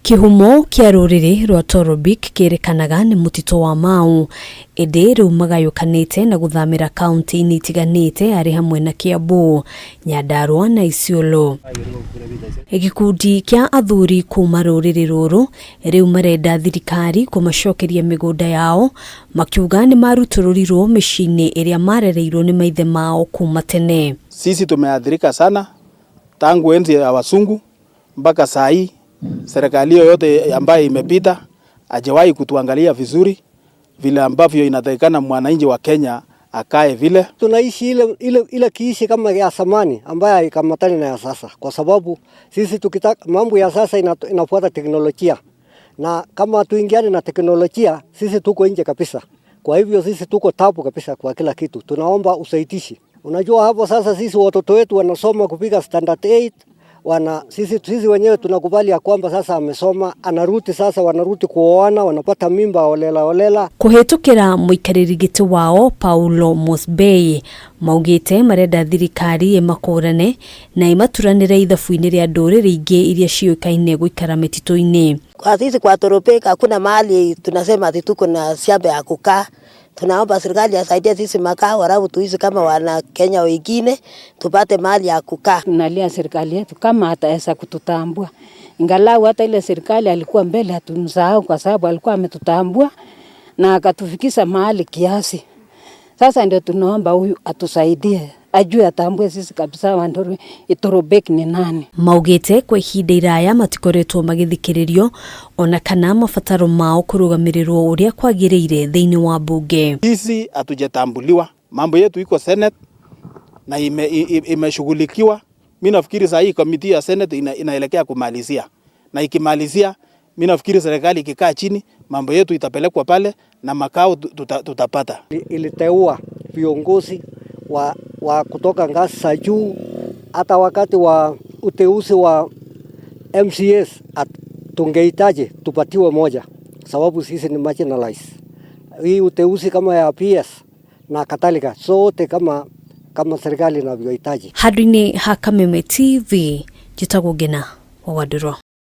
Kĩhumo kĩa rũrĩrĩ rwa Torobik kĩrĩkanaga nĩ mũtitũ wa Mau, ĩndĩ rĩu magayũkanĩte na gũthamĩra kaunti-inĩ itiganĩte arĩ hamwe na Kiambu, Nyandarua na Isiolo. Gĩkundi kĩa athuri kuma rũrĩrĩ rũrũ rĩu marenda thirikari kũmacokeria mĩgũnda yao, makiuga nĩ marutũrũrirwo mĩciĩ-inĩ ĩrĩa marereirwo nĩ maithe mao kuma tene. Sisi tumeathirika sana tangu enzi ya wazungu mpaka saa hii. Serikali yoyote ambayo imepita hajawahi kutuangalia vizuri vile ambavyo inatakikana mwananchi wa Kenya akae vile. Tunaishi ile, ile, ile kiishi kama ya zamani ambayo haikamatani na ya sasa, kwa sababu sisi tukitaka mambo ya sasa inafuata teknolojia, na kama tuingiane na teknolojia sisi tuko nje kabisa. Kwa hivyo sisi tuko tabu kabisa kwa kila kitu, tunaomba usaidizi. Unajua hapo sasa sisi watoto wetu wanasoma kufika standard 8 wana sisi wenyewe tunakubali ya kwamba sasa amesoma, anarudi sasa, wanarudi kuoana, wanapata mimba holela holela. Kũhĩtũkĩra mũikarĩri gĩtĩ wao Paulo Mosbey maugĩte marenda thirikari ĩmakũrane na ĩmaturanĩre ithabu-inĩ rĩa ndũrĩrĩ ingĩ iria ciũĩkaine gũikara mĩtitũ-inĩ. Kwa sisi kwa Torobek hakuna mahali tunasema ati tuko na shamba ya kukaa. Tunaomba serikali asaidie sisi makao, halafu tuishi kama wana Kenya wengine, tupate mahali ya kukaa. Tunalia serikali yetu kama ataweza kututambua, ingalau hata ile serikali alikuwa mbele hatumsahau, kwa sababu alikuwa ametutambua na akatufikisha mahali kiasi. Sasa ndio tunaomba huyu atusaidie, ajue atambue sisi kabisa Wandoro Torobek ni nani. Maugĩte kwa ihinda iraya matikoretwo magĩthikĩrĩrio ona kana mabataro mao kũrũgamĩrĩrwo ũrĩa kwagĩrĩire thĩinĩ wa mbunge. Sisi hatujatambuliwa, mambo yetu iko Senate na imeshughulikiwa. Mimi nafikiri saa hii committee ya Senate inaelekea kumalizia, na ikimalizia, mimi nafikiri serikali ikikaa chini, mambo yetu itapelekwa pale na makao tutapata. Iliteua viongozi wa kutoka ngazi za juu, hata wakati wa uteuzi wa MCAs tungehitaji tupatiwe moja, sababu sisi ni marginalized. Hii uteuzi kama ya PS na kadhalika, sote kama serikali inavyohitaji. Handũ-inĩ ha Kameme TV, njĩtagwo Ngena wa Wandũrũ.